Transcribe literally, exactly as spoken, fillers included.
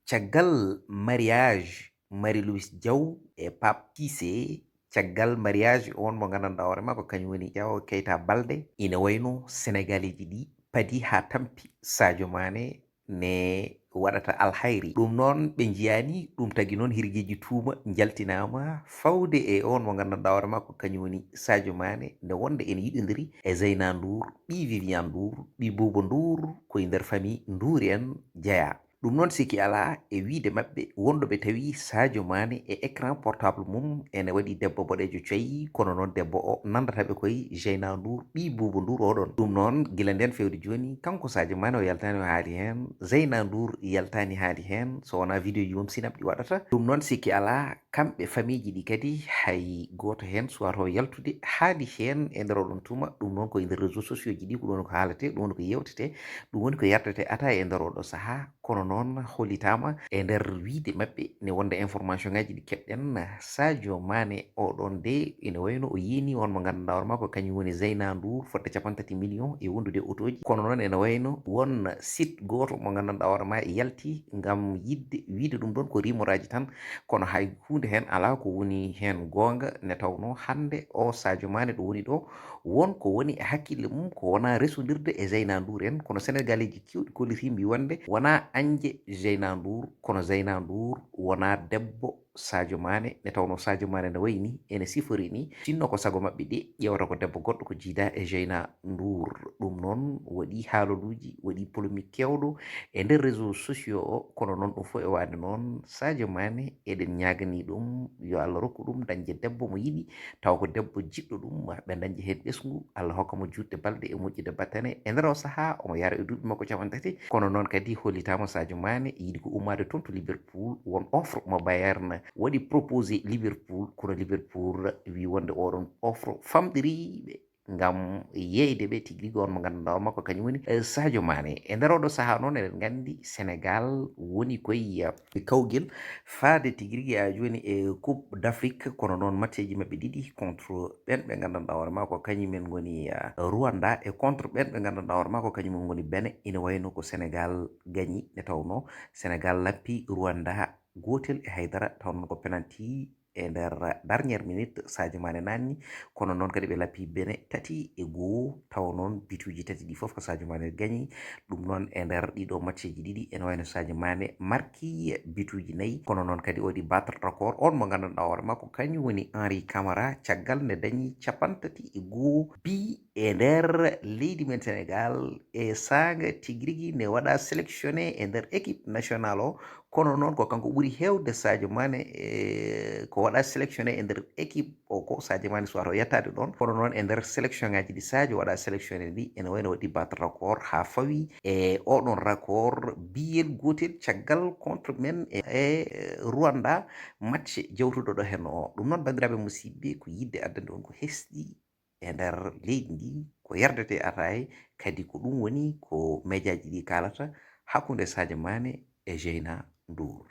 Caggal mariage Marie Louise Diaw e Pape Cissé, caggal mariage on mo nganndanɗaa hoore maa ko kañum woni Diaw Keita Baldé, ina wayno Sénégalaiiji ɗi padi haa tampi Sadio Mané ne waɗata alhayri. Ɗum noon ɓe njiyaani, ɗum tagi noon hirgeeji tuuma njaltinaama fawde e on mo nganndanɗaa hoore maa ko kañum woni Sadio Mané, nde wonde ene yiɗondiri e Zeyna Ndour, ɓii Viviane Ndour, ɓii Bouba Ndour, ko e nder famille Ndour en jeyaa. Ɗum noon sikki alaa e wiyde maɓɓe wonɗo ɓe tawi Sadio Mané e écran portable mum ene waɗi debbo boɗeejo coyi, kono noon debbo o nanndata ɓe koye Zeyna Ndour, ɓii Bouba Ndour oɗon. Ɗum noon gila nden fewde jooni, kanko Sadio Mané o yaltaani o haali heen, Zeyna Ndour yaltaani haali heen, so wonaa vidéo ji mum sinap ɗi waɗata. Ɗum noon sikki alaa, kamɓe famiiji ɗi kadi hay gooto heen suwato yaltude haali heen e nder oɗon tuma. Ɗum noon ko e nder réseaux sociaux ji ɗi, ko ɗum woni ko haaletee, ɗum woni ko yewtetee, ɗum woni ko yardetee ata e nder oɗo sahaa. Kono noon hollitaama e nder wiyde maɓɓe ne wonde information ngaji ɗi keɓɗen, Sadio Mané oɗon de ene wayno o yeeni on mo nganndanɗaa hoore maa ko kañum woni Zeyna Ndour fodde capanɗe tati million e wondude e otooji. Kono noon ene wayno won site gooto mo nganndanɗaa hoore maa yalti ngam yiɗde wiyde ɗum ɗon ko rimoraaji tan, kono hay huunde heen alaa ko woni heen goonga, nde tawnoo hannde o Sadio Mané ɗo woni ɗo, won ko woni e hakkille mum ko wonaa resondirde e Zeyna Ndour en, kono Sénégalaiiji keewɗi kolliti mbi wonde wonaa añde Zeyna Ndour, kono Zeyna Ndour wonaa debbo Sadio Mané, nde tawnoo Sadio Mané no wayi ni, ene sifori ni, sinno ko sago maɓɓe de, ƴeewata ko debbo goɗɗo ko jiidaa e Zeyna Ndour. Ɗum noon waɗi haaloluuji, waɗi polémique keewɗo e nder réseaux sociaux o, kono noon ɗum fof e waade noon, Sadio Mané, eɗen ñaaganii ɗum yo Allah rokku ɗum dañde debbo mo yiɗi, tawa ko debbo jiɗɗo ɗum, ɓe dañde heen ɓesngu, Allah hokka mo juutde balɗe e moƴƴude battane. E nder o sahaa, omo yara e duuɓi makko capanɗe tati, kono noon kadi hollitaama Sadio Mané yiɗi ko ummaade toon to Liverpool, won offre mo Bayern waɗi proposé Liverpool, kono Liverpool wi wonde oɗon offre famɗiriiɓe ngam yeeyde ɓe tigi rigi on mo nganndanɗaa o makko kañum woni, eh, Sadio Mané. E nder oɗo sahaa noon eɗen nganndi Sénégal woni koye, eh, kawgel faade tigi rigi haa jooni e Coupe d'Afrique, kono noon matcheeji maɓɓe ɗiɗi contre ɓen ɓe nganndanɗaa hoore maa ko kañum en ngoni, eh, Rwanda e contre ɓen ɓe nganndanɗaa hoore maa ko kañum en ngoni Benin, ina wayno ko Sénégal gañi nde tawnoo Sénégal lappi Rwanda gootel e haydara, taw noon ko penalty e nder dernière minute Sadio Mané naanni, kono noon kadi ɓe lappi Benin tati e goo, taw noon bituuji tati ɗi fof ko Sadio Mané gañi. Ɗum noon e nder ɗiɗo matcheeji ɗiɗi ene wayno Sadio Mané marki bituuji nayi, kono noon kadi o waɗi battre record on mo nganndanɗaa hoore makko kañum woni Henri Camara, caggal nde dañi capanɗe tati e goo bi e nder leydi men Sénégal e saanga tigi rigi ne waɗa sélectionné e nder équipe nationale o. Kono noon ko kanko ɓuri heewde Sadio Mané, e ko waɗa sélectionné e nder équipe o ko Sadio Mané suwata o yettaade ɗoon. Kono noon e nder sélection ngaji ɗi Sadio waɗa sélectionné ɗi, ene wayno waɗi battre record haa fawi e oɗon record biyel gootel caggal contre men e, e Rwanda, match jawtuɗo ɗo heen o. Ɗum noon, banndiraaɓe musidɓe, ko yiɗde addande on ko hesɗi e nder leydi ndi, ko yardetee ataay, kadi ko ɗum woni ko mejaaji ɗi kaalata hakkunde Sadio Mané e Zeyna Ndour.